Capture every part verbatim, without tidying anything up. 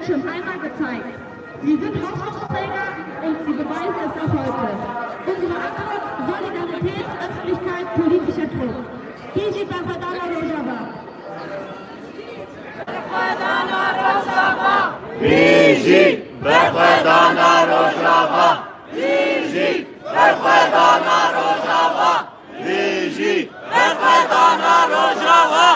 Schon einmal gezeigt. Sie sind Hoffnungsträger und sie beweisen es auch heute. Unsere Antwort: Solidarität, Öffentlichkeit, politischer Druck. Bijî berxwedana Rojava! Bijî berxwedana Rojava! Bijî berxwedana Rojava! Bijî berxwedana Rojava!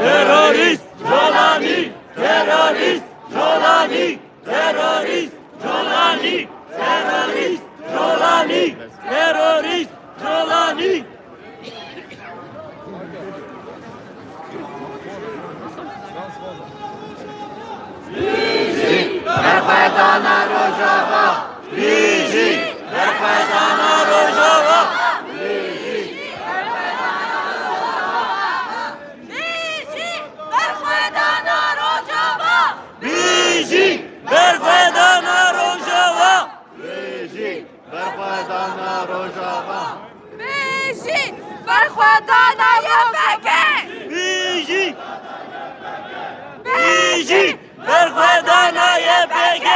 Terorîst Colanî! Terorîst Colanî! Terorîst Colanî! Terorîst Colanî! Terorîst Colanî! Bijî berxwedana Rojava! Bijî berxwedana Rojava! Bijî berxwedana Rojava! Bijî berxwedana Rojava! Bijî berxwedana Rojava! Bijî berxwedana Y P G! Bijî! Bijî berxwedana Y P G!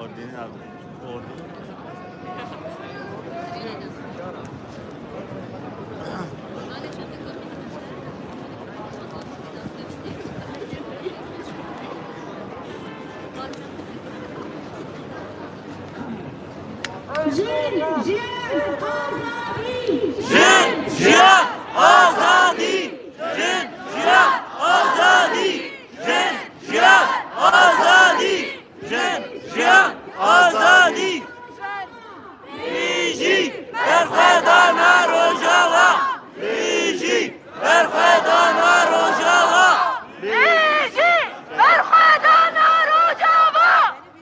Ordînî abi. Ordînî. Jin, jiyan, azadî! Jin, jiyan, azadî! Jin, jiyan, azadî! Jin, jiyan, azadî! Jin, jiyan, azadî! Bijî berxwedana Rojava! Bijî berxwedana Rojava! Bijî berxwedana Rojava!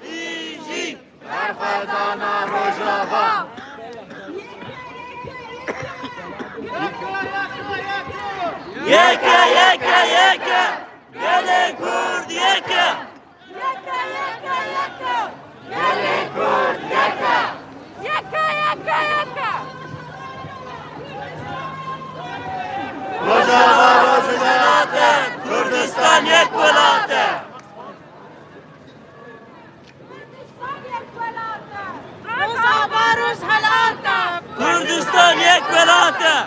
Bijî berxwedana Rojava! Yeke, yeke, yeke! Gelê Kurd yeke! Yeke, yeke, yeke! Gelê Kurd yeke! Yeke, yeke, yeke! Rojava roj welat e, Kurdistan yek welat e! Kurdistan yek welat e! Rojava roj welat e! Kurdistan yek welat e!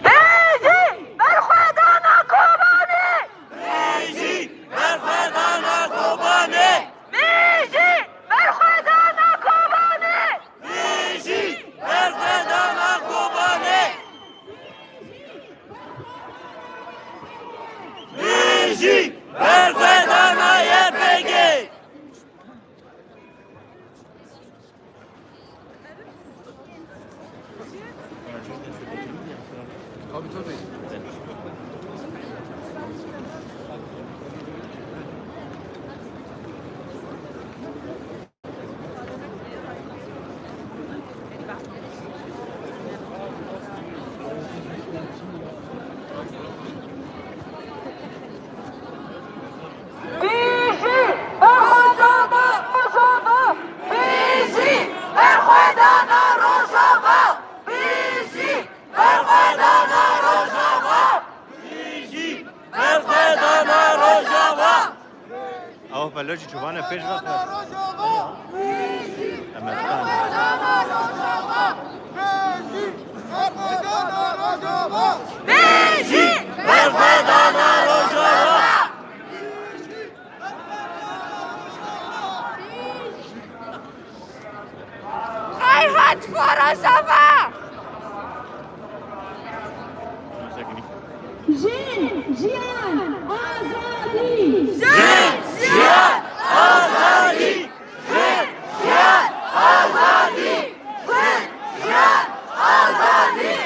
Bijî berxwedana Kobanê! Bijî berxwedana Kobanê! Bijî berxwedana Kobanê! Bijî berxwedana Kobanê! Bijî berxwedana Y P G! Bijî berxwedana Rojava! Bijî berxwedana Rojava! Bijî berxwedana Rojava! Bijî berxwedana Rojava! Ew belojî çûbane pêş ve xwest. Em ê bikin. Bijî berxwedana Rojava! Qey hat xwe Rojava! Jin, jiyan, azadî! Jin, jiyan, azadî! Jin, jiyan, azadî! Jin, jiyan, azadî!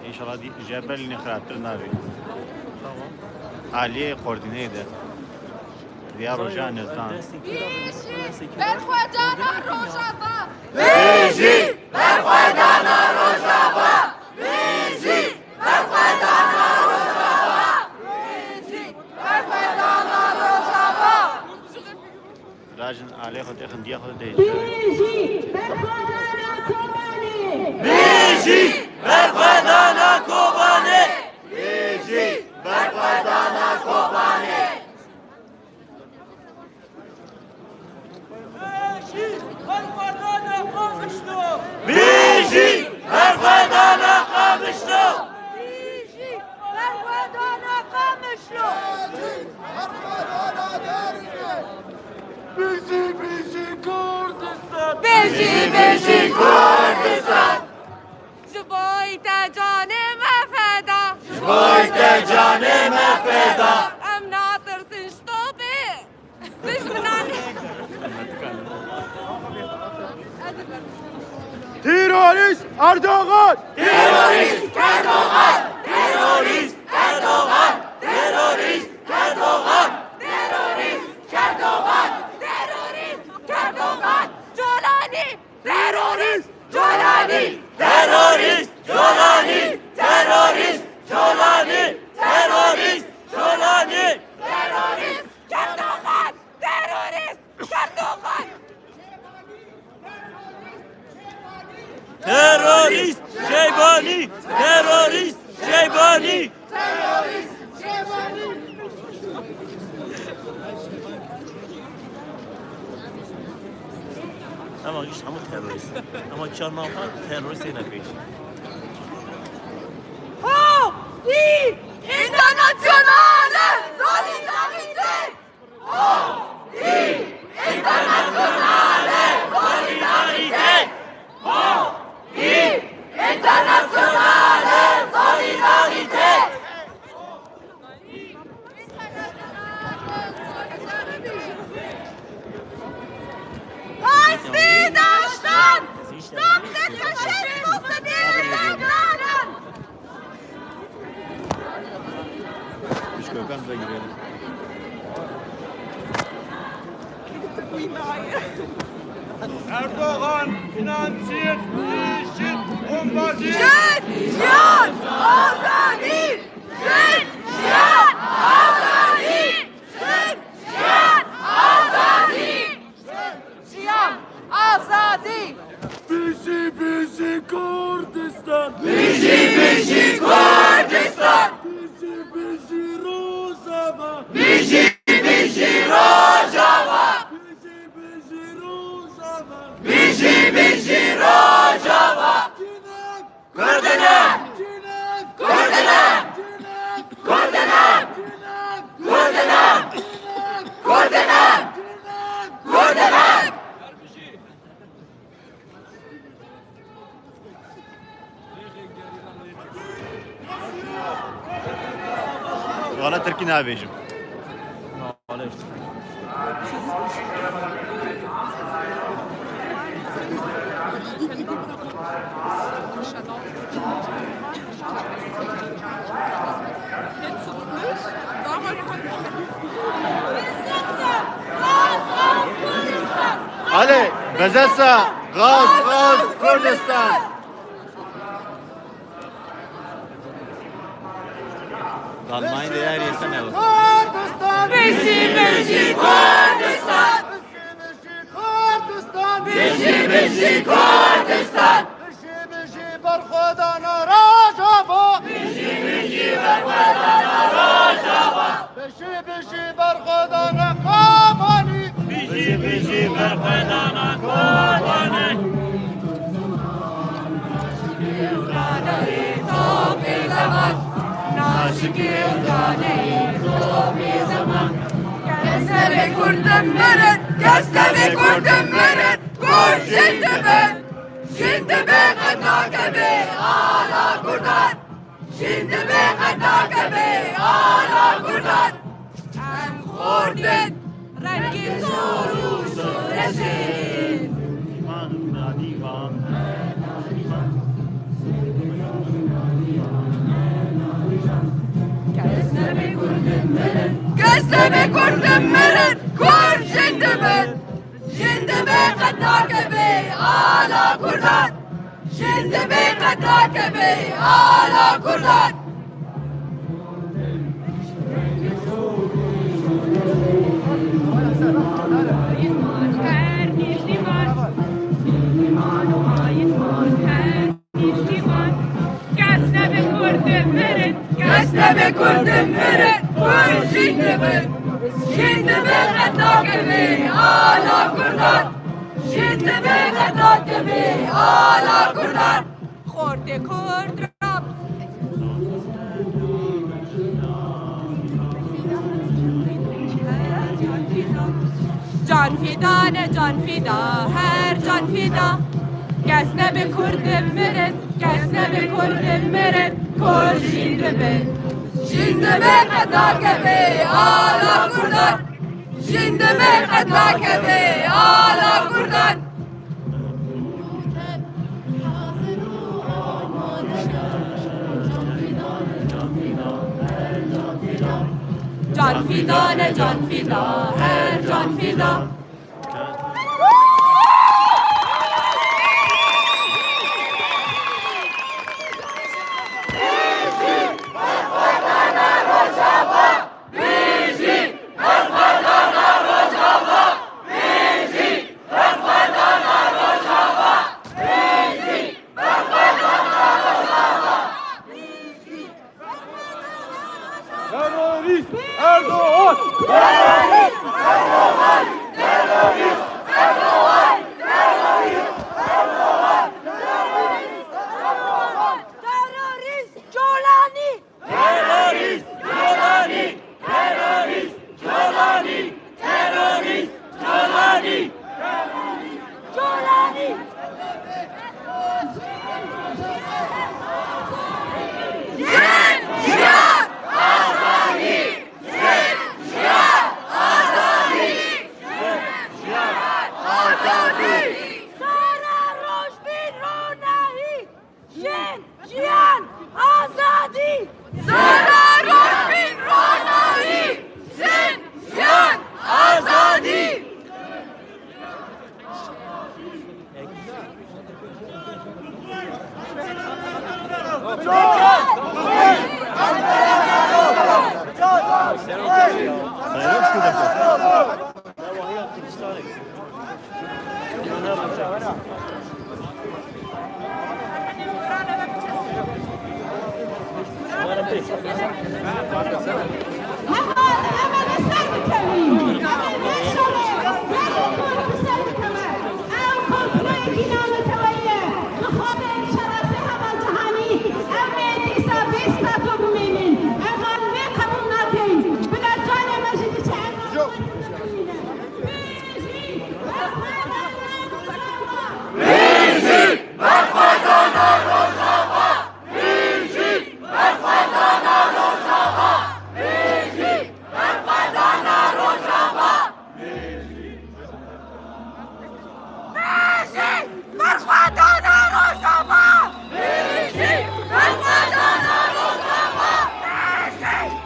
Înşallah dî-, ji ber lînê xirabtir nabe. Aliyê koordîneyê de. Diya roja nezdan. Bijî berxwedana Rojava! Bijî berxwedana Rojava! Bijî berxwedana Rojava! Bijî berxwedana Rojava! Rajin alê xwe têxin diya xwe tê. Bijî berxwedana Kobanê! Bijî berxwedana Kobanê! Bijî berxwedana Kobanê! Bijî berxwedana Qamişlo! Bijî berxwedana Qamişlo! Bijî berxwedana Qamişlo! Bijî, bijî Kurdistan! Bijî, bijî Kurdistan! Ji boy te canê me feda. Ji boy te canê me feda. Em natirsin ji topê. Biz minan. Terorist Erdogan! Terorist Erdogan! Terorist Erdogan! Terorist Erdogan! Terorist Erdogan! Terorist Erdogan! Colanî! Terorist! Colanî! Terorist! Colanî! Terorist! Colanî! Terorist! Colanî! Terorist! Erdogan! Terorist! Erdogan! Terorist Şeybani! Terorist Şeybani! Ama işte hemû terorist. Ama çarnava terorist yine pek. Ho! Di! Internazionale! Solidarité! Ho! Di! Internazionale! Solidarité! Ho! Di! Internazionale! Solidarité! Hespê daştan! Stop the fascismus in Erdogan! Pişkokan da girelim. Erdogan, finansiert, işit, bombardîr. Jin, jiyan, azadî! Jin, jiyan, azadî! Jin, jiyan, azadî! Jin, jiyan, azadî! Bijî, bijî Kurdistan! Bijî, bijî Kurdistan! Bijî, bijî Rojava! Bijî, bijî Rojava! Bijî, bijî Rojava! Bijî, bijî Rojava! Jinek! Kurdinek! Jinek! Kurdinek! Jinek! Kurdinek! Jinek! Kurdinek! Jinek! Kurdinek! Kurdinek! Wala Tirkî nabêjim. Allez, Bezetsa, gaz, gaz, Kurdistan. Almanya değer yesene bu. Kurdistan! Bijî, bijî Kurdistan! Bijî, bijî Kurdistan! Bijî, bijî Kurdistan! Bijî, bijî berxwedana Rojava! Bijî, bijî berxwedana Rojava! Bijî, bijî berxwedana Kobanî! Bijî, bijî berxwedana Kobanî! Naşikê û daneyê topê zeman. Kes nebe Kurd bimirin, kes nebe Kurd bimirin. Kurd jin dibe, jin dibe qet nakeve ala Kurdan. Jin dibe qet nakeve ala Kurdan. Em xort in, rengê zor û şoreşê. Îman û navî van. Kurdan, jin dibe qet nakeve ala Kurdan. Her nîştîman, her nîştîman, kes nebe Kurd mirin, kes nebe Kurd mirin, Kurd jin dibin. Jin dibe qet nakeve ala Kurdan. Jin dibe qet nakeve ala Kurdan. Xortê Kurd ra. Can fida ne can fida, her can fida. Kes nebe Kurd mirin, kes nebe Kurd mirin, Kurd jin dibin. Jin dibe qet nakeve ala Kurdan. Jin dibe qet nakeve ala Kurdan. Can fida ne can fida, her can fida. Terörist Erdoğan! Terörist Erdoğan! Terörist Erdoğan! Terörist Erdoğan! Terörist Erdoğan! Terörist Colani! Terörist Colani! Terörist Colani! Terörist Colani! Colani! Jin, jiyan, azadî! Jin, jiyan, azadî! Jin, jiyan, azadî! Sara roj bin ronahî! Jin, jiyan, azadî! Sara roj bin ronahî! Jin, jiyan, azadî! Bijî berxwedana Rojava! Bijî berxwedana Rojava! Bijî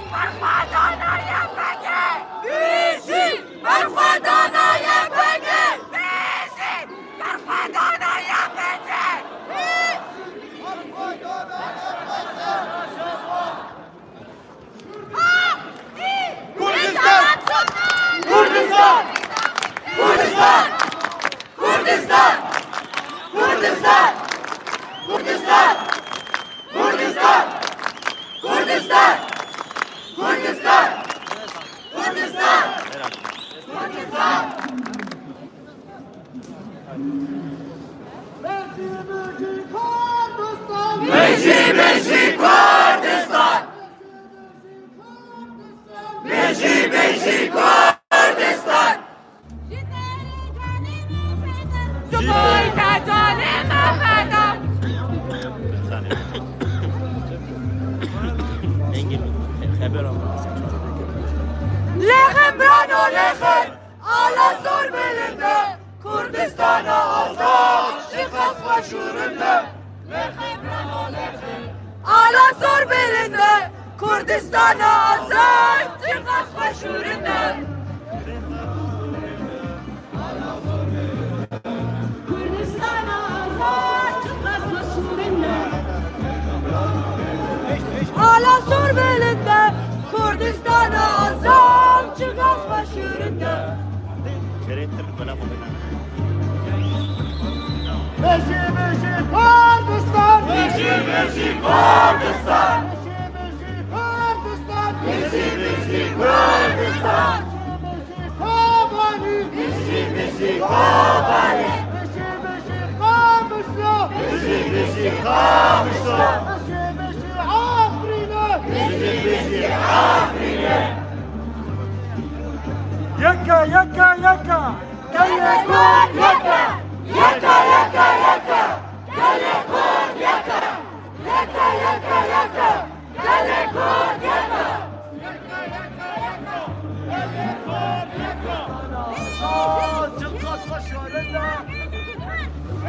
berxwedana Y P G! Bijî berxwedana Y P G! Bijî berxwedana Y P G! Kurdistan! Kurdistan! Kurdistan! Bijî, bijî Kurdistan! Bijî, bijî Kurdistan! Ji bo te canê me feda. Lêxin birano lêxin. Ala zor bilind e, Kurdistana azad, çiqas xweş û rind e. Ala zor bilind e, Kurdistana azad, çiqas xweş û rind e. Kurdistana azad. Bijî Kurdistan! Bijî bijî Kurdistan! Bijî bijî Kurdistan! Bijî bijî Kobanî! Bijî bijî Kobanî! Bijî bijî Qamişlo! Bijî bijî Qamişlo! Bijî bijî Efrîne! Bijî bijî Efrîne! Yeke, yeke, yeke! Gelê Kurd yeke! Yeke, yeke, yeke! Gelê Kurd yeke! Yeke, yeke, yeke! Gelê Kurd yeke! Yeke, yeke, yeke! Gelê Kurd yeke!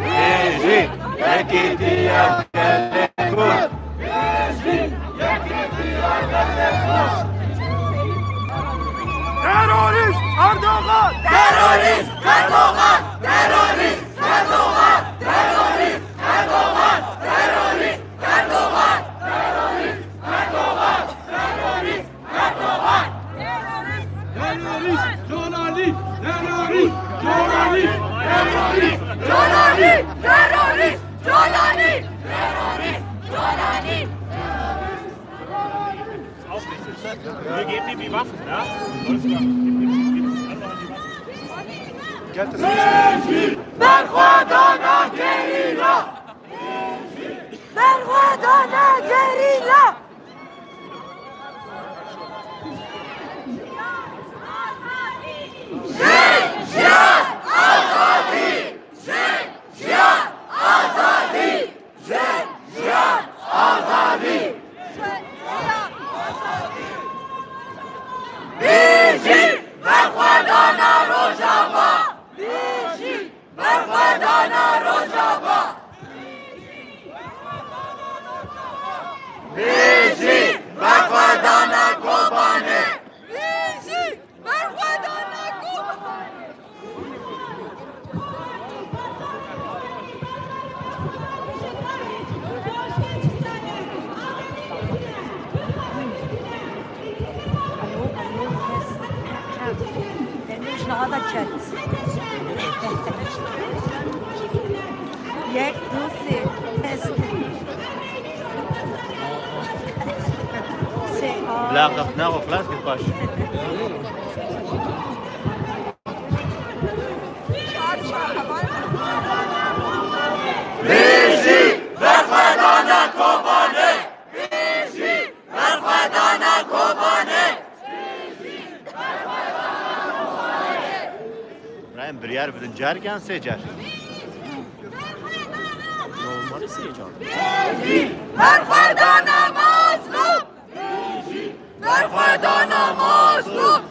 Bijî yekîtiya gelê Kurd! Bijî yekîtiya gelê Kurd! Terorîst Erdogan! Terorîst Erdogan! Terorîst Erdogan! Terorîst Erdogan! Terorîst Erdogan! Terorîst Erdogan! Terorîst Erdogan! Terorîst Colalî! Terorîst Colalî! Terorîst Colalî! Terorîst Colalî! Terorîst Colalî! Wir geben ihm die Waffen, ja? Alles klar. Gib, gib, gib, gib. Berxwedana gerîla! Berxwedana gerîla! Jin, jiyan, azadî! Jin, jiyan, azadî! Jin, jiyan, azadî! Bijî berxwedana Rojava! Bijî berxwedana Rojava! Bijî berxwedana Kobanê! Bijî berxwedana Kobanê! Alo, alo, test. Demir ji niha de ket. Yek, du, sê, test. Sê, a. Bila xeft naxwe, xlas bû paş. Bijî berxwedana Kobanê! Bijî berxwedana Kobanê! Em biryar bidin, carek yan sê car? Normalde sê car. Berxwedana mazlûm! Berxwedana mazlûm!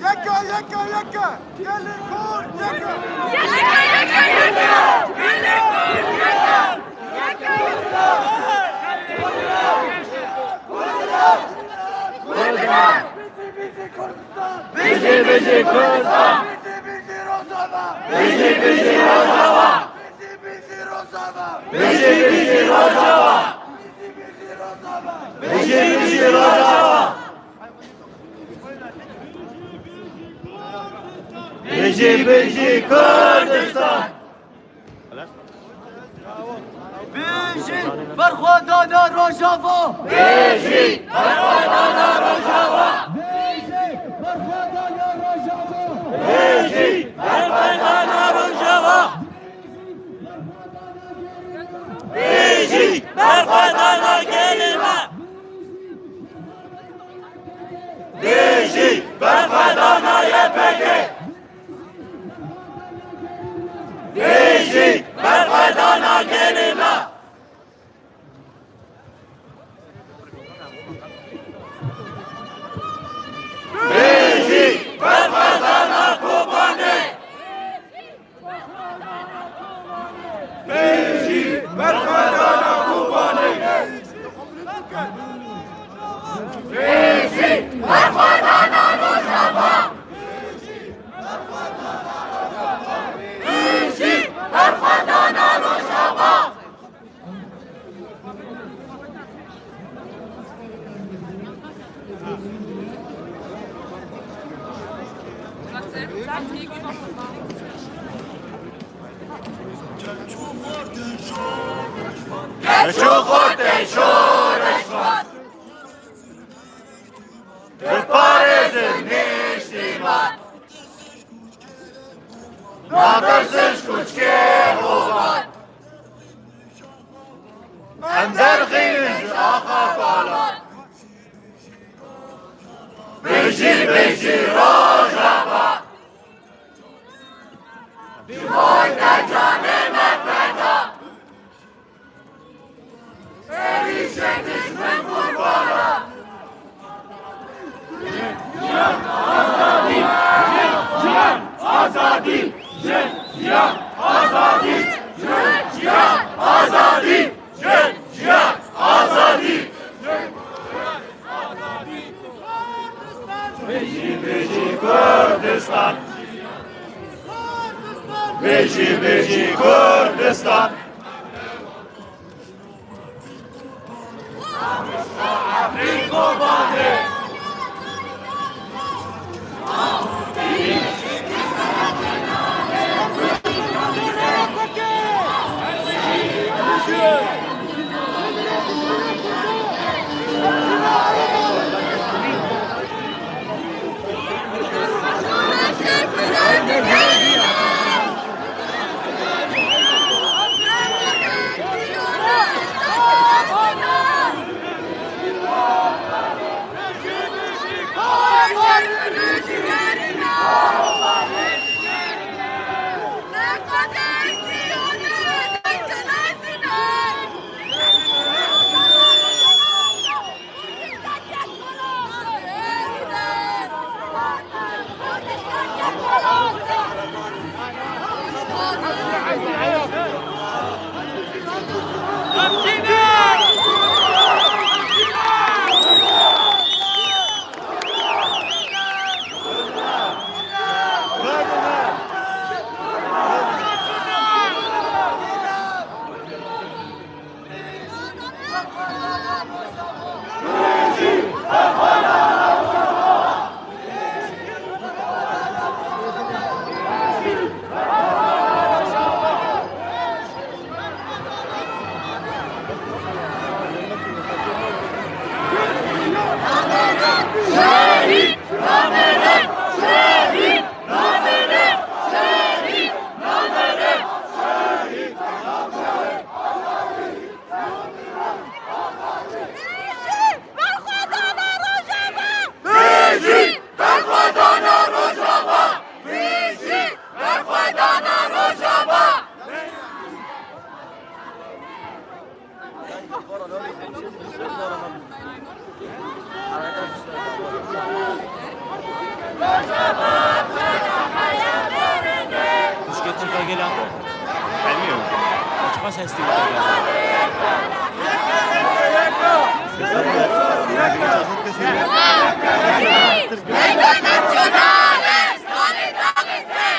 Yeke, yeke, yeke! Gelê Kurd yeke! Yeke, yeke, yeke! Gelê Kurd yeke! Yeke, yeke! Kurdilan! Kurdilan! Bijî, bijî Kurdistan! Bijî, bijî Kurdistan! Bijî, bijî Rojava! Bijî, bijî Rojava! Bijî, bijî Rojava! Bijî, bijî Rojava! Bijî, bijî Rojava! Bijî, bijî Rojava! Bijî, bijî Kurdistan! Bijî berxwedana Rojava! Bijî berxwedana Rojava! Bijî berxwedana Rojava! Bijî berxwedana Rojava! Bijî berxwedana gelê me! Bijî berxwedana Y P G! Bijî berxwedana gelê me! Bijî berxwedana Kobanê! Bijî berxwedana Kobanê! Bijî berxwedana Rojava! Bijî berxwedana Rojava! Keço xwe te şoreş vat. Biparêzin niştiman. Natirsin ji kuçkê hovan. Em derxînin ji axa falan. Bijî, bijî Rojava. Ji bo te canê me feda. Êrîşê dijmin qurbana. Jin, jiyan, azadî! Jin, jiyan, azadî! Jin, jiyan, azadî! Jin, jiyan, azadî! Jin, jiyan, azadî! Bijî, bijî Kurdistan! Bijî, bijî Kurdistan! Bijî berxwedana Rojava! Bijî berxwedana Rojava! Piştgirtin Kargêlan. Bilmiyorum. Açıkmaz hesti bu kadar. Internazionale, solidarité!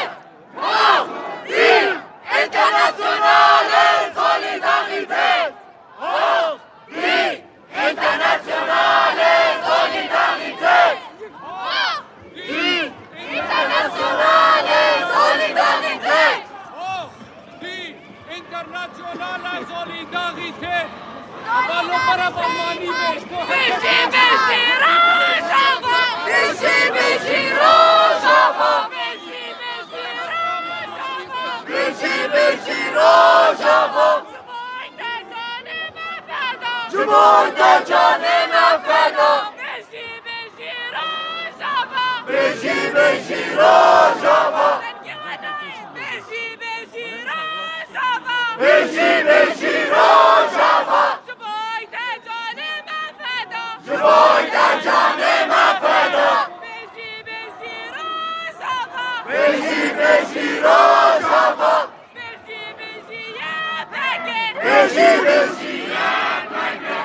Mort! Internazionale, solidarité! Mort! Internazionale, solidarité! Mort! Internazionale, solidarité! Internazionale, solidarité! Balon para Balmani, beşto. Bijî, bijî Rojava! Bijî, bijî Rojava! Bijî, bijî Rojava! Ji bo te canê me feda! Ji bo te canê me feda! Bijî, bijî Rojava! Bijî, bijî Rojava! Bijî, bijî Rojava! Bijî, bijî Rojava! Ji bo te canê me feda! Ji bo te canê me feda! Bijî, bijî Rojava! Bijî, bijî Rojava! Bijî, bijî Y P G! Bijî, bijî Y P G!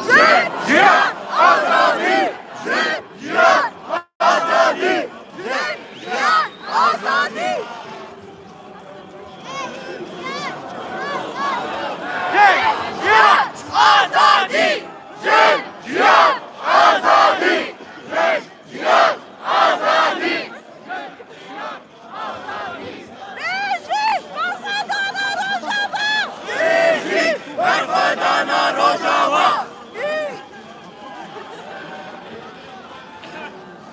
Jin, jiyan, azadî! Jin, jiyan, azadî! Jin, jiyan, azadî! Bijî berxwedana Rojava! Bijî berxwedana Rojava!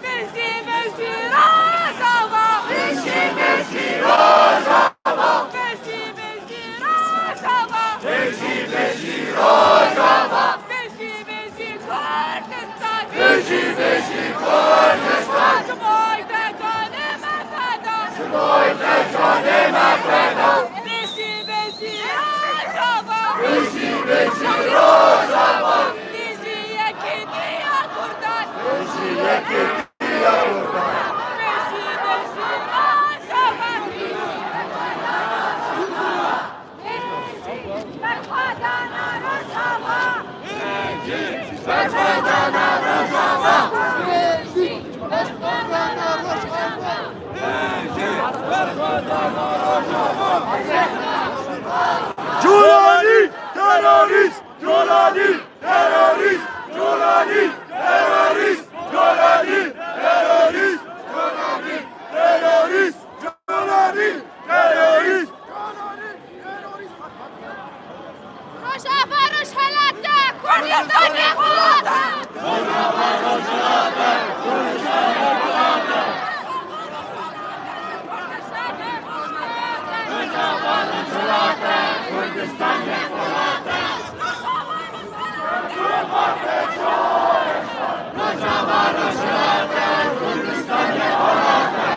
Bijî, bijî Rojava! Bijî, bijî Rojava! Bijî, bijî Rojava! Bijî, bijî Rojava! Bijî, bijî Kurdistan! Bijî, bijî Kurdistan! Ji bo te canê me feda! Ji bo te canê me feda! Bijî, bijî Rojava! Bijî, bijî Rojava! Bijî yekîtiya Kurdan! Bijî yekîtiya Kurdan! Bijî, bijî Rojava! Bijî berxwedana Rojava! Bijî berxwedana Rojava! Bijî berxwedana Rojava! Colanî terorîst! Colanî terorîst! Colanî terorîst! Colanî terorîst! Colanî terorîst! Colanî terorîst! Rojava Rojhilat e, Kurdistanê welat e!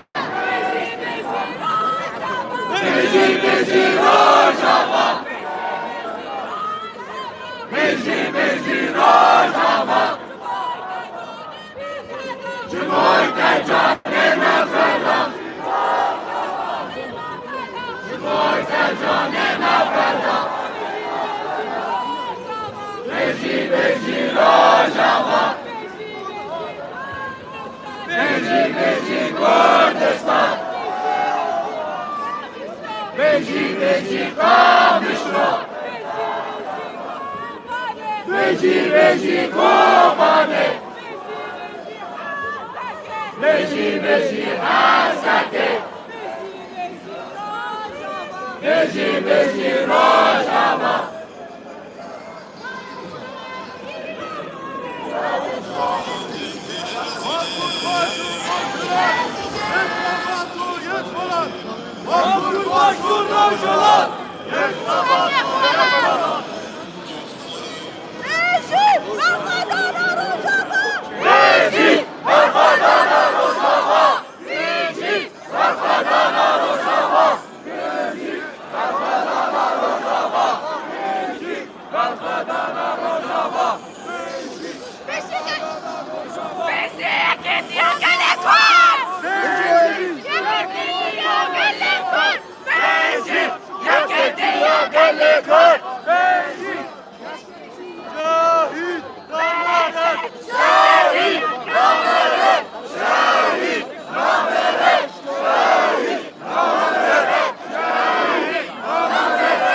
Bijî, bijî Rojava! Bijî, bijî Rojava! Ji bo te canê me feda! Ji bo te canê me feda! Bijî, bijî Rojava! Bijî, bijî Kurdistan! Bijî, bijî Qamişlo! Bijî, bijî Kobanê! Bijî, bijî Hesekê! Bijî, bijî Rojava! Bijî yekîtiya gelê Kurd! Bijî yekîtiya gelê Kurd! Bijî yekîtiya gelê Kurd! Şehîd namere! Şehîd namere! Şehîd namere! Şehîd namere!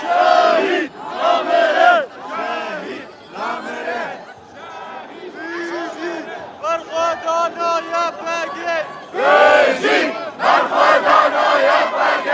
Şehîd namere! Şehîd namere! Berxwedana Y P G! Bijî! Berxwedana Y P G!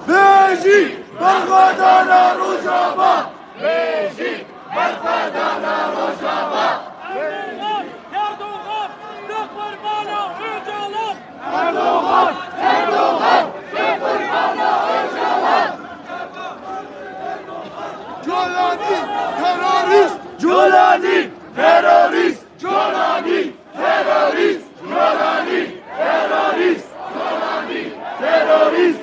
Bijî! Berxwedana Rojava! Bijî! Berxwedana Rojava! Erdogan! Erdogan! Li qurbana Ocalan! Erdogan! Erdogan! Li qurbana Ocalan! Colanî terorîst! Colanî terorîst! Colanî terorîst! Colanî terorîst!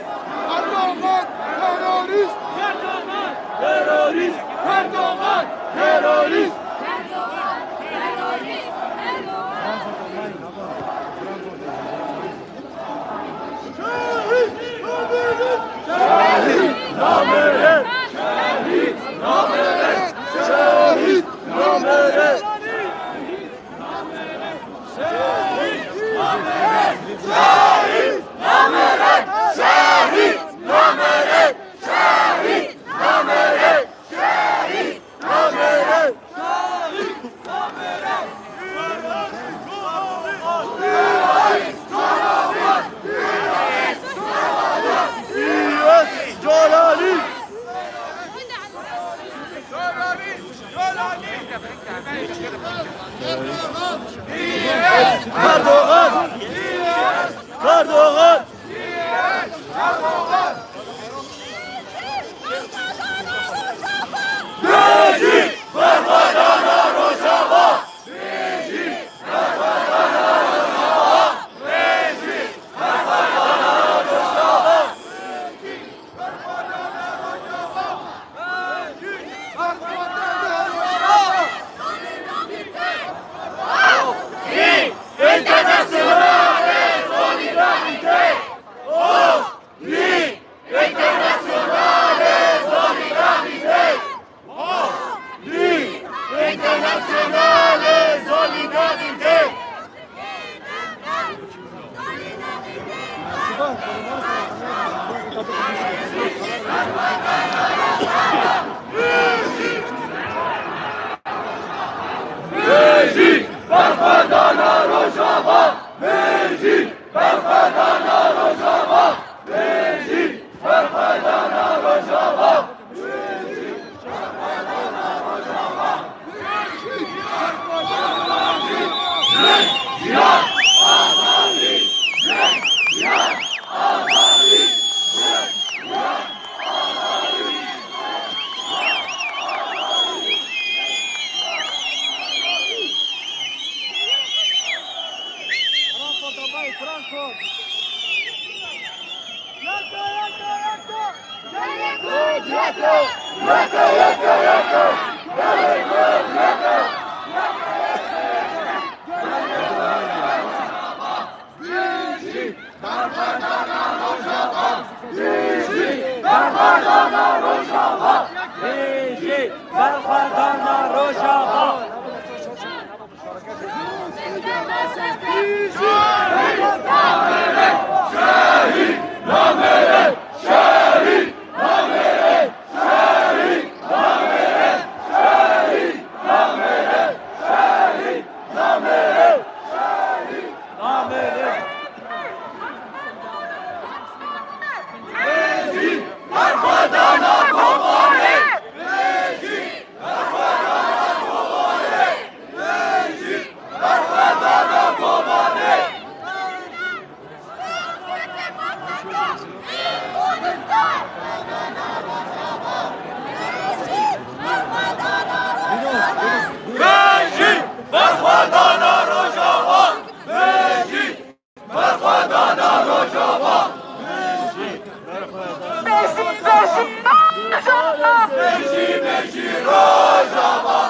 Erdogan terorîst! Erdogan terorîst! Erdogan terorîst! Erdogan terorîst! Erdogan! Erdogan! Erdogan! Bijî berxwedana Rojava! Internationale solidarité! Ordre internationale solidarité! Ordre internationale solidarité! Bijî berxwedana Rojava! Bijî berxwedana Rojava! Bijî berxwedana Rojava! Bijî berxwedana Rojava! Bijî berxwedana Rojava! Bijî berxwedana Rojava! Bijî berxwedana Rojava! Bijî berxwedana Rojava! Bijî, bijî Rojava! Bijî, bijî Rojava! Bijî, bijî Rojava!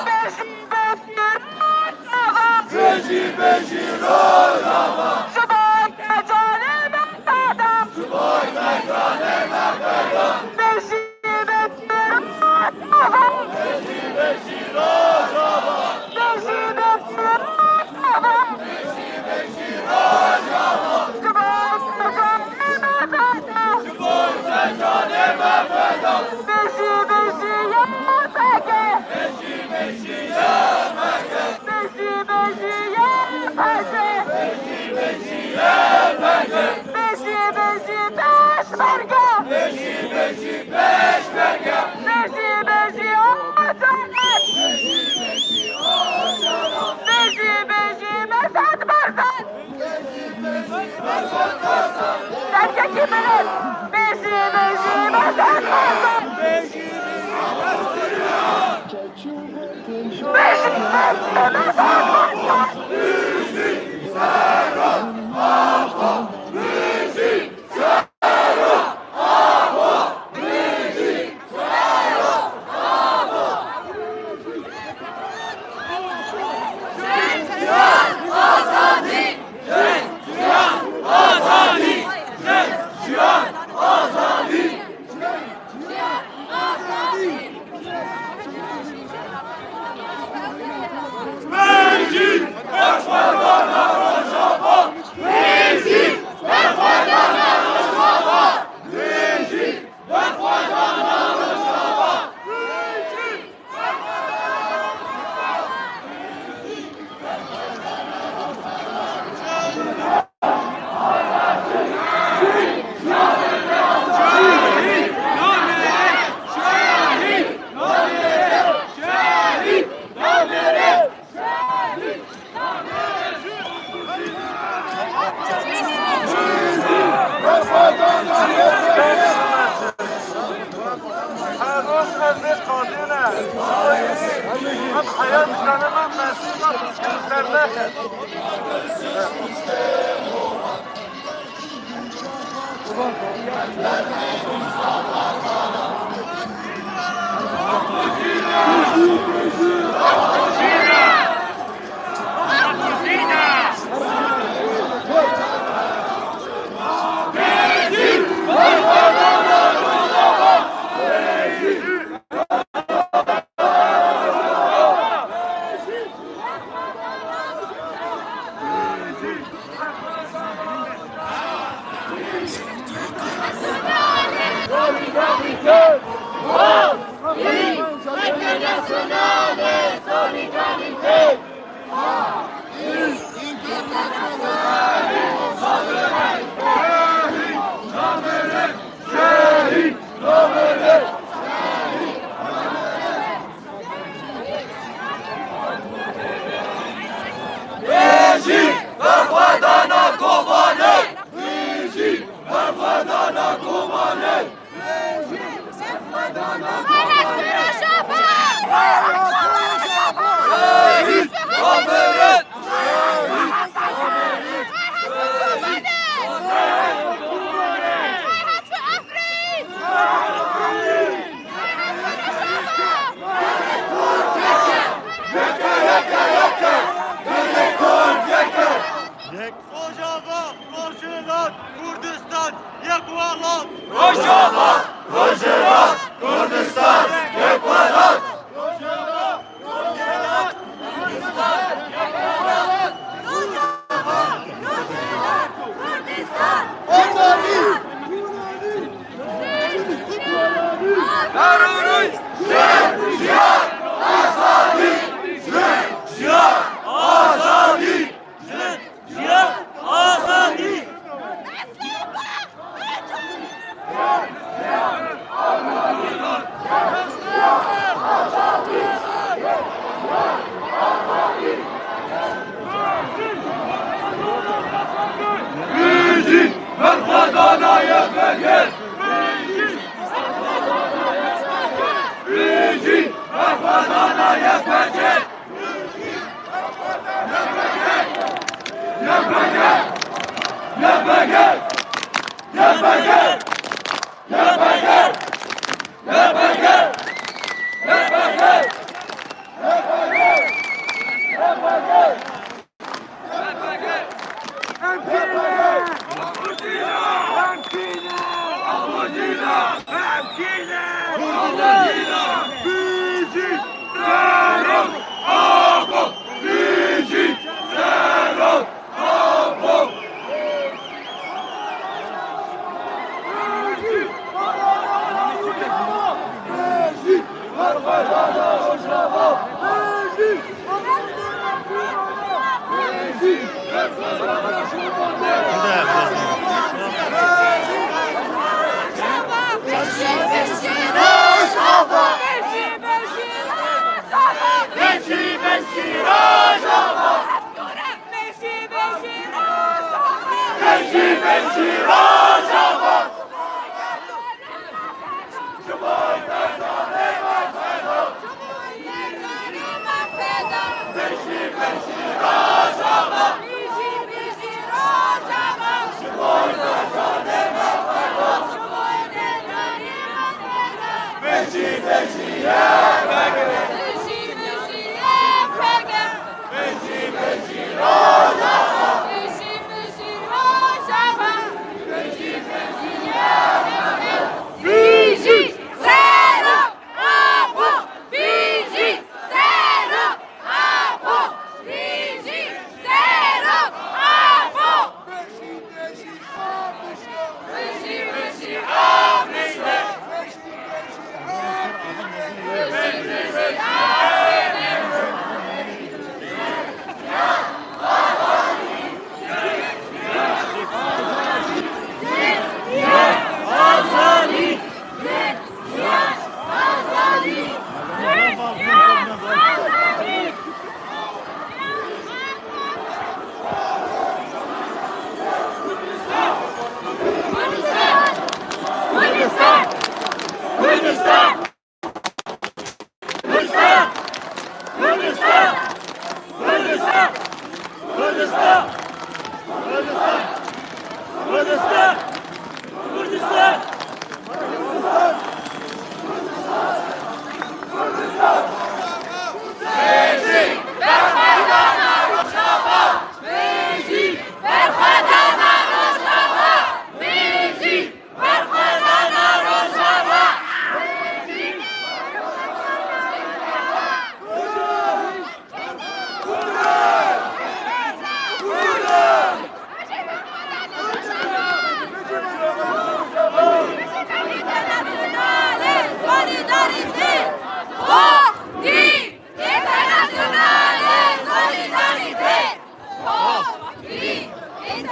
Bijî, bijî Rojava! Ji bo te canê me feda! Ji bo te canê me feda! Bijî, bijî Rojava! Bijî, bijî Rojava! Bijî, bijî Rojava! Ji bo te canê me feda! Ji bo te canê me feda! Bijî, bijî Y P G! Her roj ez vê qadê ne. Em heya dikane me mesîra derdnexin. Bêjî, berxwedana Kobanê! Bêjî, berxwedana Kobanê! Rojava, Rojhilat, Kurdistan, yek welat! Rojava, Rojhilat, Kurdistan, yek welat! Azadî! Jin! Jiyan! Azadî! Bêjî! Berxwedana Y P G! Bêjî! Berxwedana Y P G! Bijî Serok Apo! Bijî Serok Apo! Bijî Serok Apo!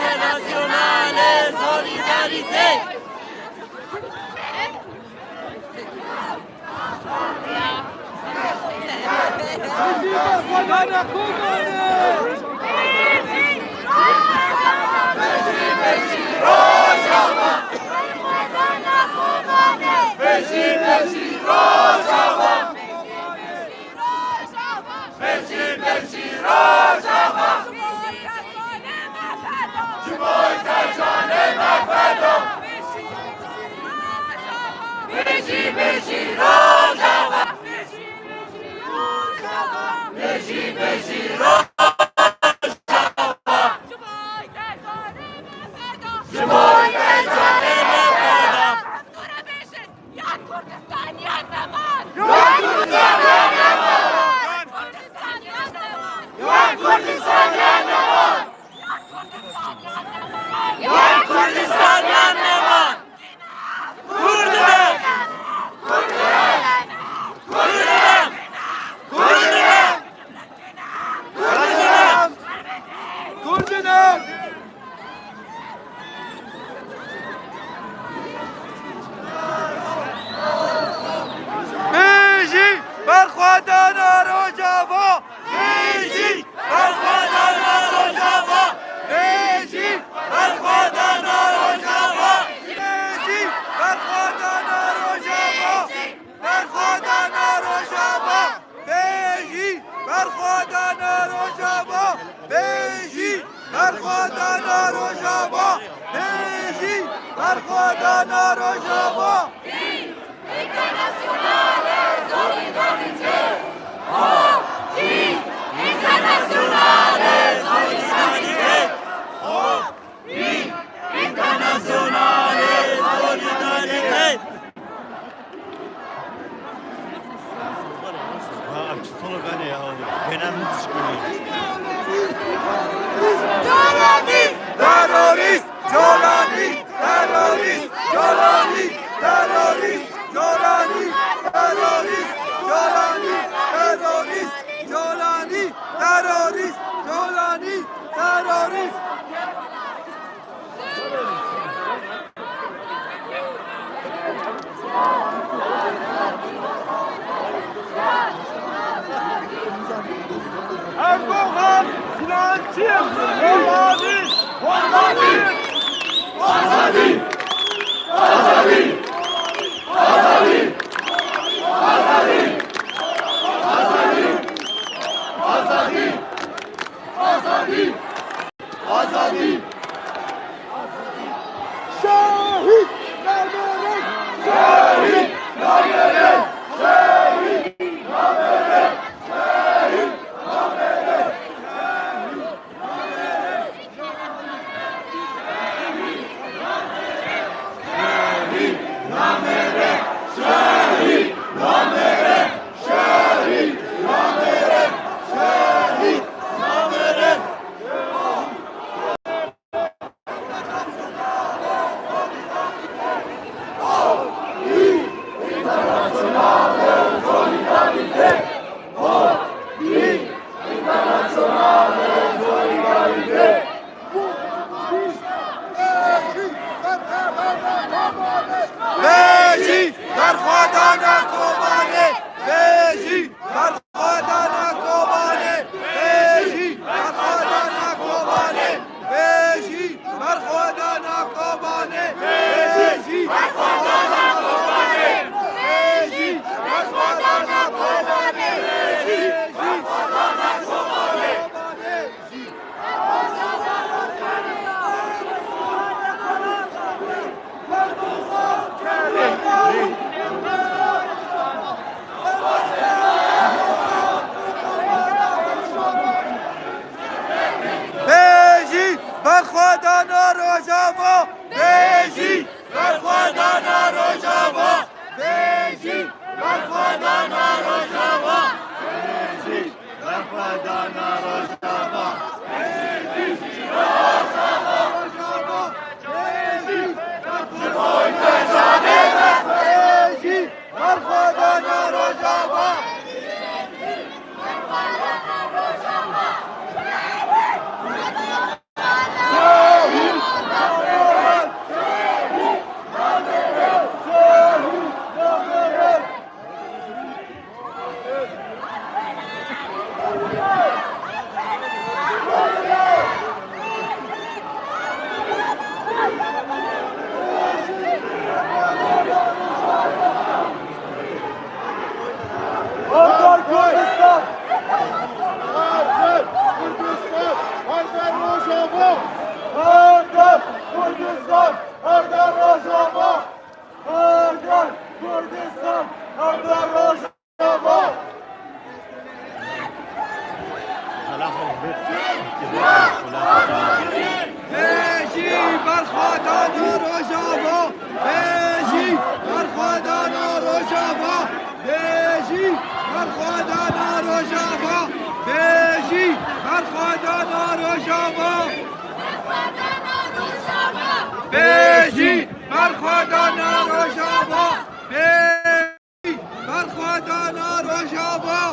Internazionale solidarité! Yan Kurdistan yan Neman! Yan Kurdistan yan Neman! Yan Kurdistan yan Neman! Yan Kurdistan yan Neman! Yan Kurdistan yan Neman! Kurdilim! Kurdilim! Kurdilim! Kurdilim! Kurdilim! Bijî berxwedana Rojava! Bijî berxwedana Rojava! Bijî berxwedana Rojava! Bijî berxwedana Rojava! Berxwedana Rojava! Bijî berxwedana Rojava! Bijî berxwedana Rojava! Bijî berxwedana Rojava! Internazionale solidarité! Ho! Hi! Internazionale solidarité! Ho! Internazionale solidarité! Terorist! Colani! Terorist! Colani! Terorist! Colani! Terorist! Colani! Terorist! Colani! Terorist! Colani! Terorist! Erdoğan finansçı! Azadi! Azadi! Azadi! Azadi! Azadi! Şehit Navberek! Şehit Navberek! Berxwedana Kobanê, bêjî! Berxwedana Kobanê, bêjî! Berxwedana Kobanê, bêjî! Berxwedana Kobanê, bêjî! Berxwedana Kobanê, bêjî! Berxwedana Kobanê, bêjî! Berxwedana Kobanê, bêjî! Bêjî! Berxwedana Rojava! Bêjî! Berxwedana Rojava! Bêjî! Berxwedana Rojava! Bêjî! Berxwedana Rojava! Bêjî! Berxwedana Rojava! Bêjî! Berxwedana Rojava! Bêjî! Berxwedana Rojava! Arder Kurdistan! Arder Kurdistan! Arder Rojava! Arder Kurdistan! Arder Rojava! Arder Kurdistan! Arder Rojava! Bêjî! Berxwedana Rojava! Bêjî! Berxwedana Rojava! Bêjî! Berxwedana Rojava! Bêjî! Berxwedana Rojava! Bêjî! Berxwedana Rojava! Bêjî! Berxwedana Rojava!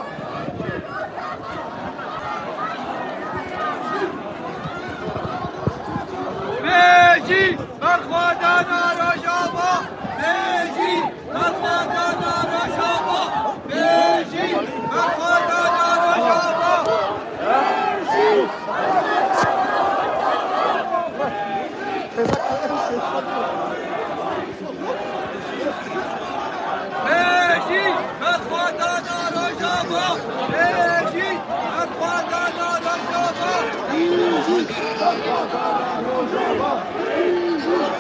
Bêjî! Berxwedana Rojava! Bêjî! Berxwedana Rojava! Bêjî! Berxwedana Rojava! Bêjî! Bêjî! Berxwedana Rojava! Bêjî! Berxwedana Rojava! Bêjî! Berxwedana Rojava! Bêjî!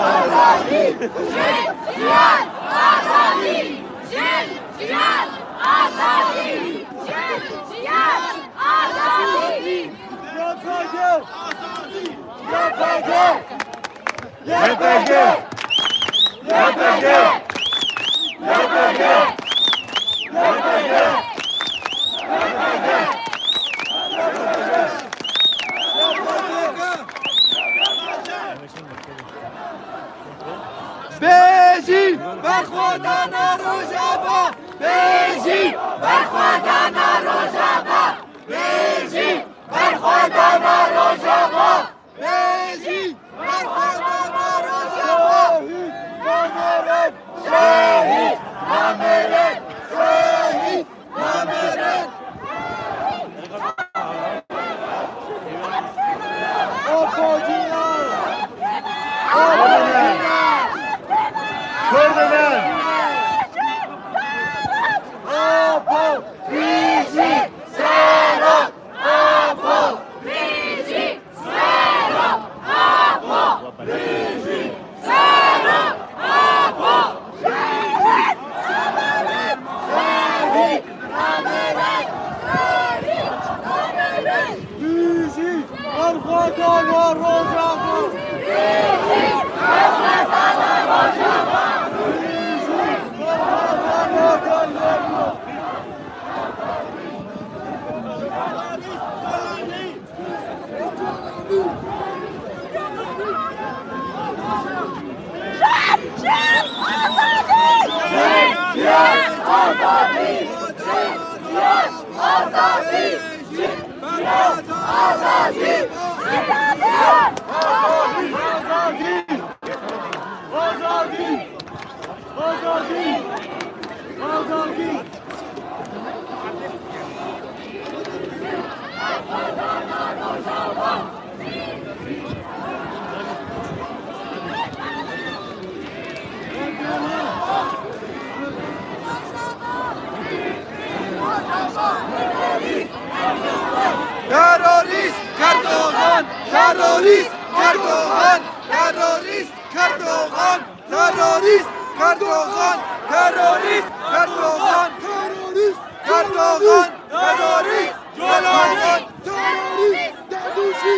Azadî! Jin, jiyan, azadî! Jin, jiyan, azadî! Jin, jiyan, azadî! Y P G! Y P G! Y P G! Y P G! Bêjî! Berxwedana Rojava! Bêjî! Berxwedana Rojava! Bêjî! Berxwedana Rojava! Bêjî! Berxwedana Rojava! Şehîd namêrên! Şehîd namêrên! Şehîd namêrên! Apo jiyan! Apo jiyan! Kurd in! Terorîst Erdogan! Terorîst Erdogan! Terorîst Erdogan! Terorîst Erdogan! Terorîst Erdogan! Terorîst Erdogan! Terorîst Erdogan! Terorîst Dadûşî!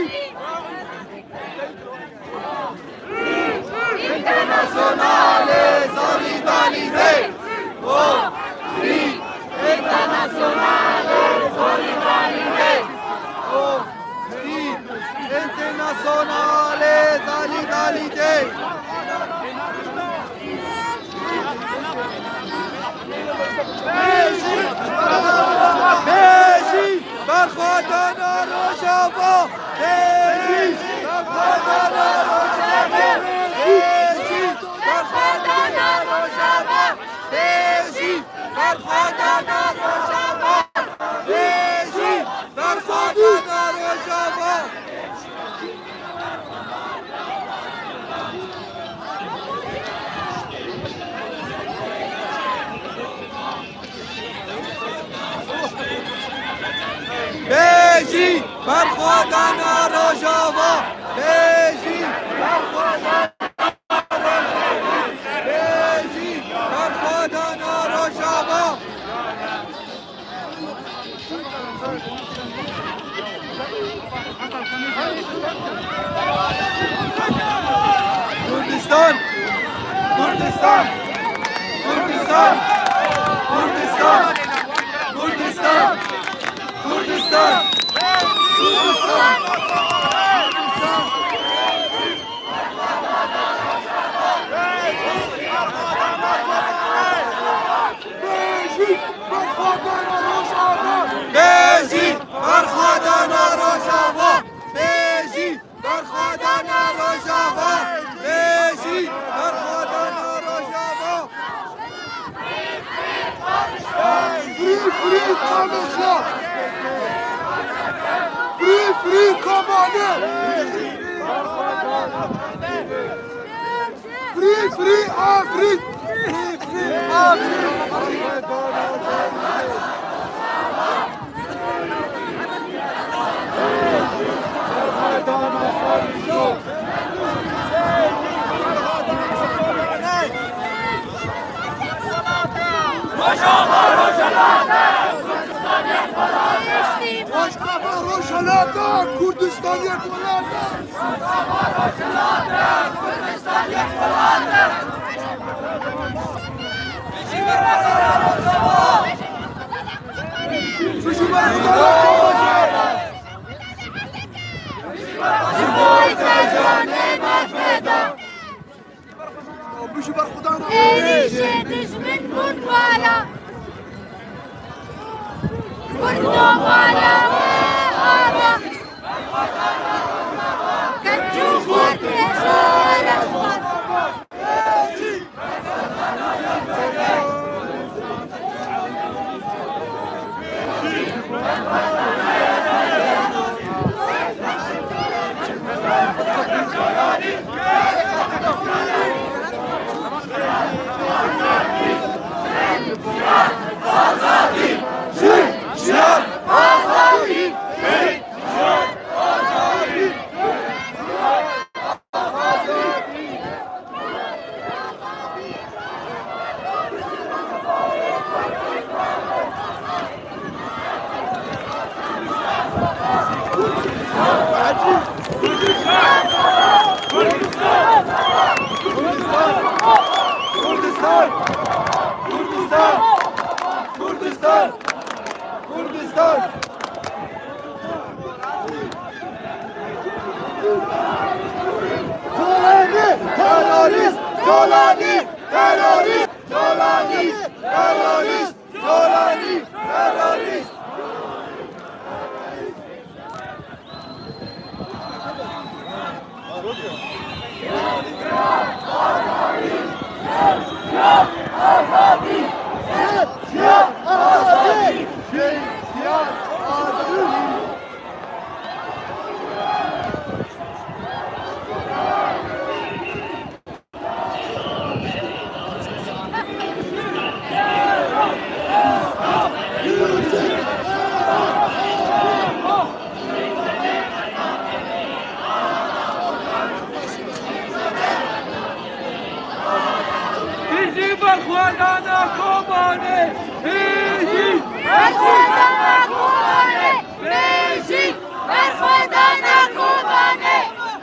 Internazionale solidarietà! Oh, internazionale solidarietà! Oh, internazionale solidarietà! Bêjî berxwedana Rojava! Bêjî berxwedana Rojava! Bêjî berxwedana Rojava! Bêjî berxwedana Rojava! Bêjî berxwedana Rojava! Bêjî berxwedana Rojava! Bêjî berxwedana Rojava! Bêjî berxwedana Rojava! Kurdistan! Kurdistan! Bêjî berxwedana Rojava! Bêjî berxwedana Rojava! Bêjî berxwedana Rojava! Bêjî berxwedana Rojava! Free, free, Kamişlo! Free, free, Kobane! Free, free, Afrin! Free, free, Afrin! Rojava Rojhilata Kurdistanê welat e! Êrîşê dijmin bûn bala. Kurdo bala me ava. Keç û xort, keç û xort. Kurdistan! Kurdistan! Kurdistan! Kurdistan! Terörist! Terörist! Terörist! Terörist! Terörist! Terörist! Hêjî berxwedana Kobanê! Hêjî berxwedana Kobanê! Hêjî berxwedana Kobanê!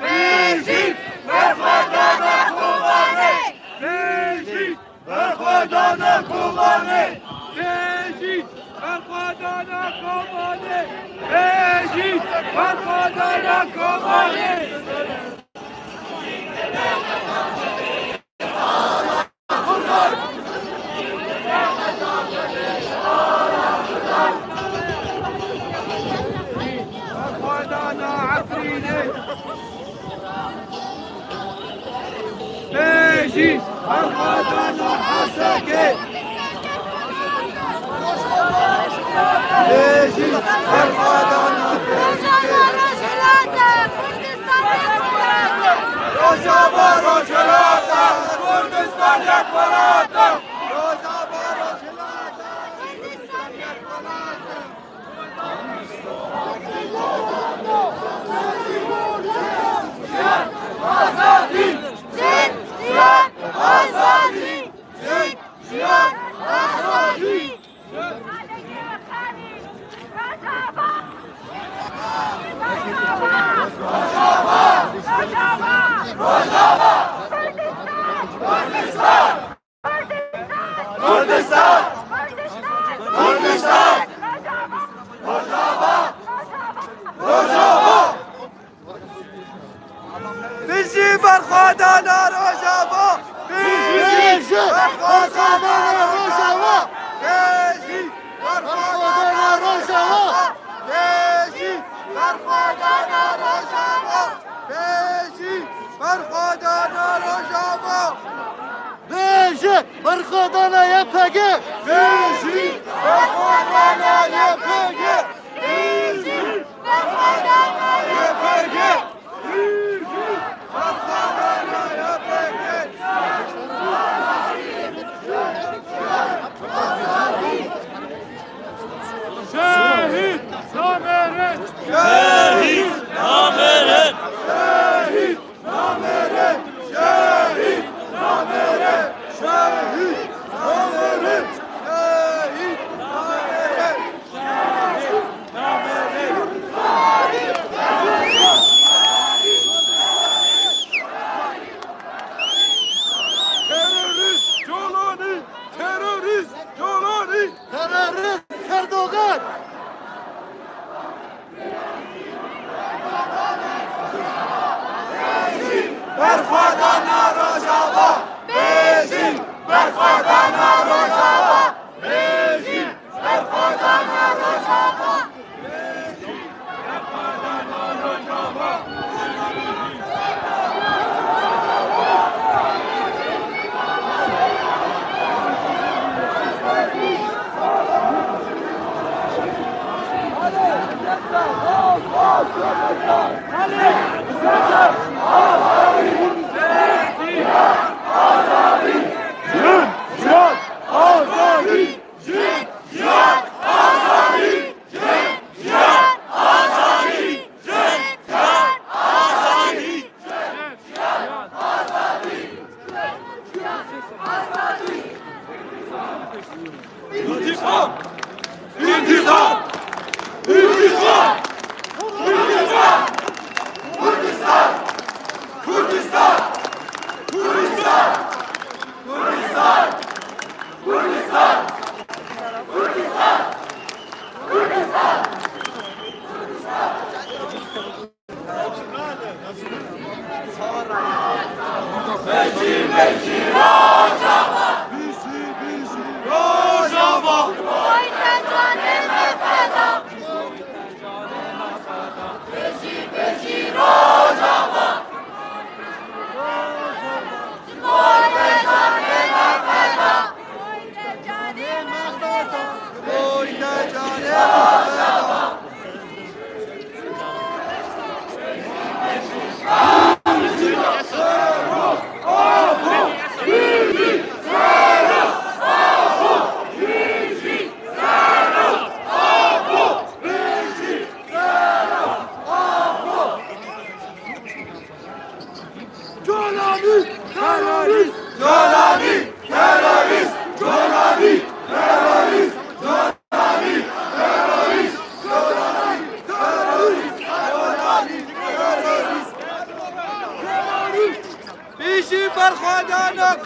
Hêjî berxwedana Kobanê! Hêjî berxwedana Kobanê! Hêjî berxwedana Kobanê! Hêjî berxwedana Kobanê! Berxwedana Efrînê! Hêjî berxwedana Hesekê! Hêjî berxwedana Rojava, Rojhilata Kurdistan yek welat e! Rojava, Rojhilata Kurdistan yek welat e! Rojava, Rojhilata Kurdistan yek welat e! Azadî! Jin, jiyan, azadî! Jin, jiyan, azadî! Kurdistan! Kurdistan! Kurdistan! Rojava! Rojava! Bijî berxwedana Rojava! Bijî berxwedana Rojava! Bijî berxwedana Rojava! Bijî berxwedana Rojava! Bijî berxwedana Rojava! Bijî berxwedana Y P G! Bijî berxwedana Y P G! Bijî berxwedana Y P G! Bijî berxwedana Y P G! Şehîd namêrin! Şehîd namêrin! Şehîd! Namêre! Şehîd! Namêre! Şehîd! Namêre! Şehîd! Namêre! Şehîd! Namêre! Terorîst Colanî! Terorîst Colanî! Terorîst Erdogan! Berxwedana Rojava! Bêjî! Berxwedana Rojava! Bêjî! Berxwedana Rojava! Bêjî! Berxwedana Rojava! İntikam! İntikam! İntikam! İntikam!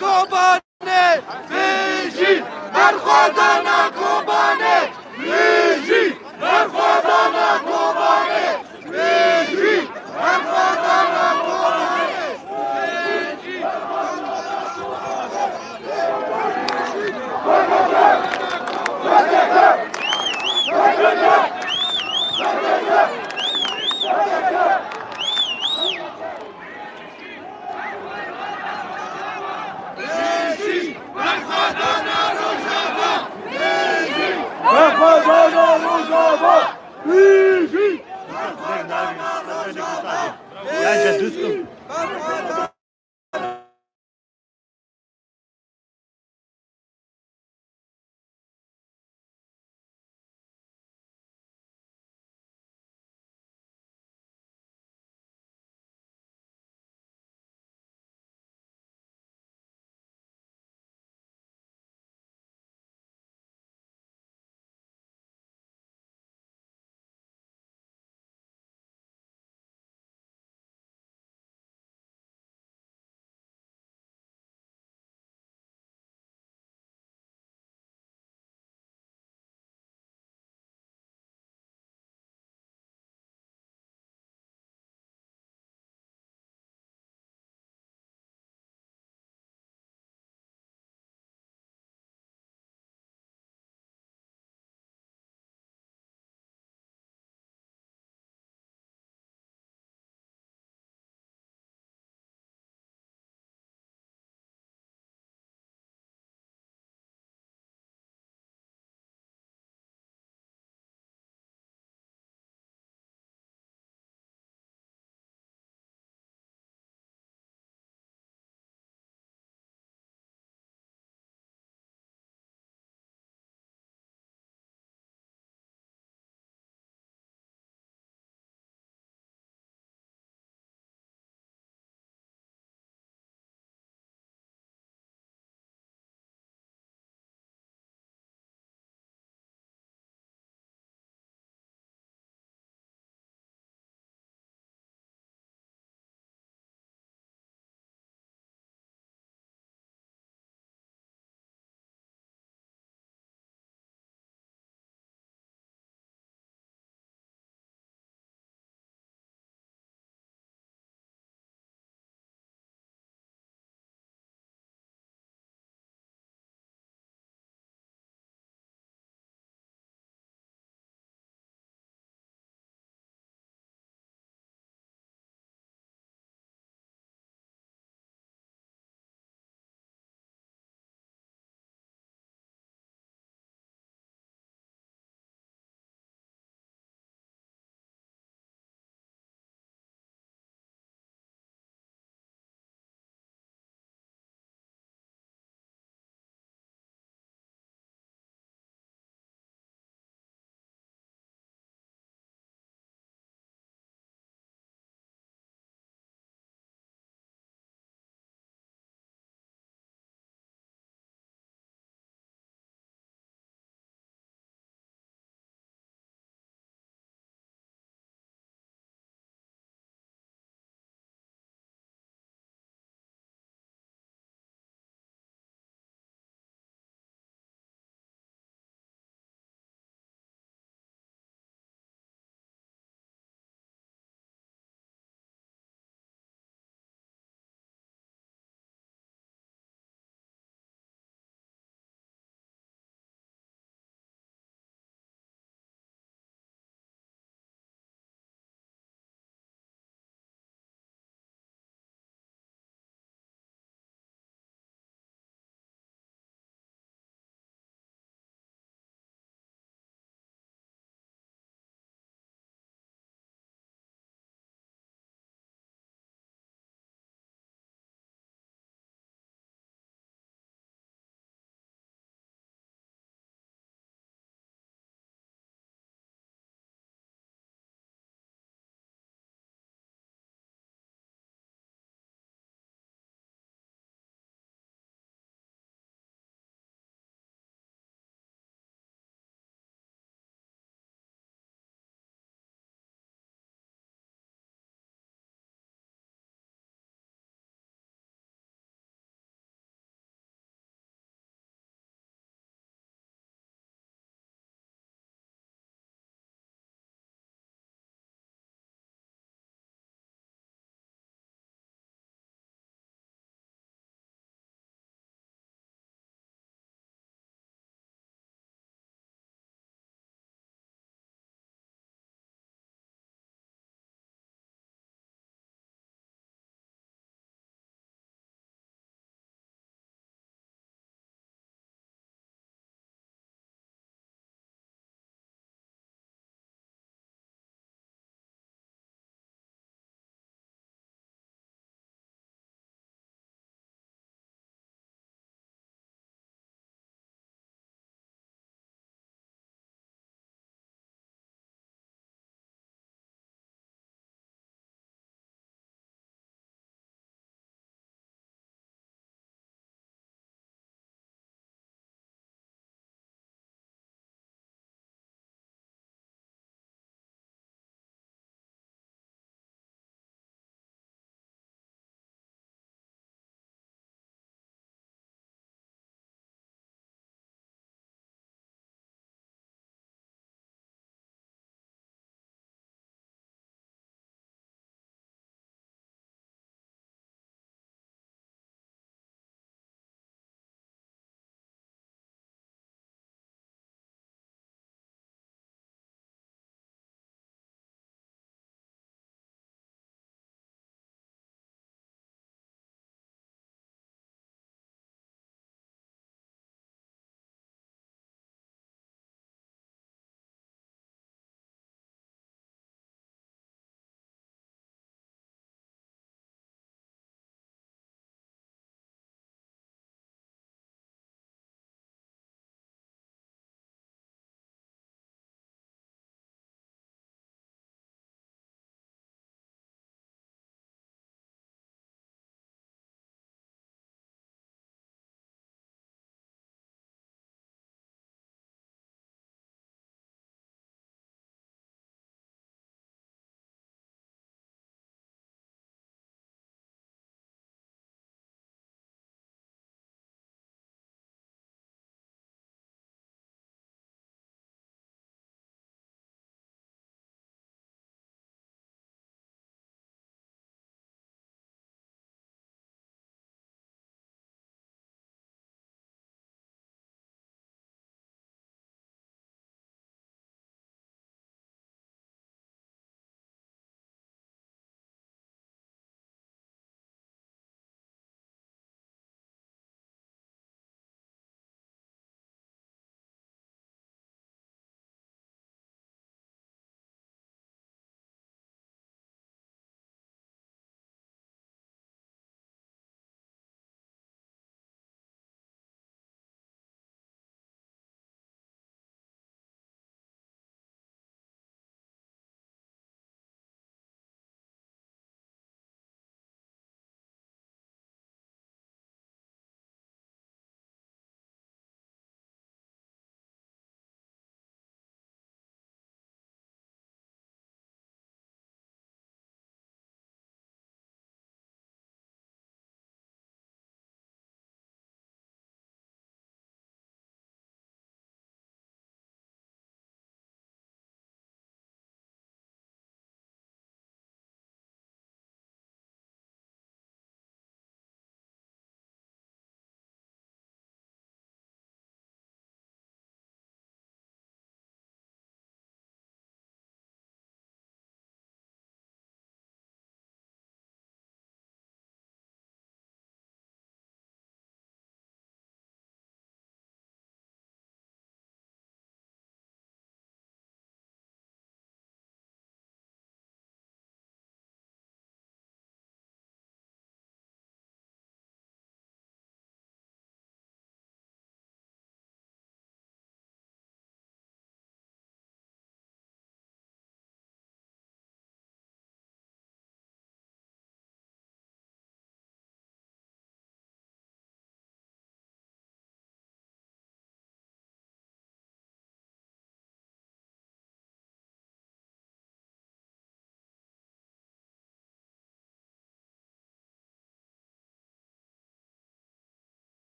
Kobanê bijî berxwedana Kobanê.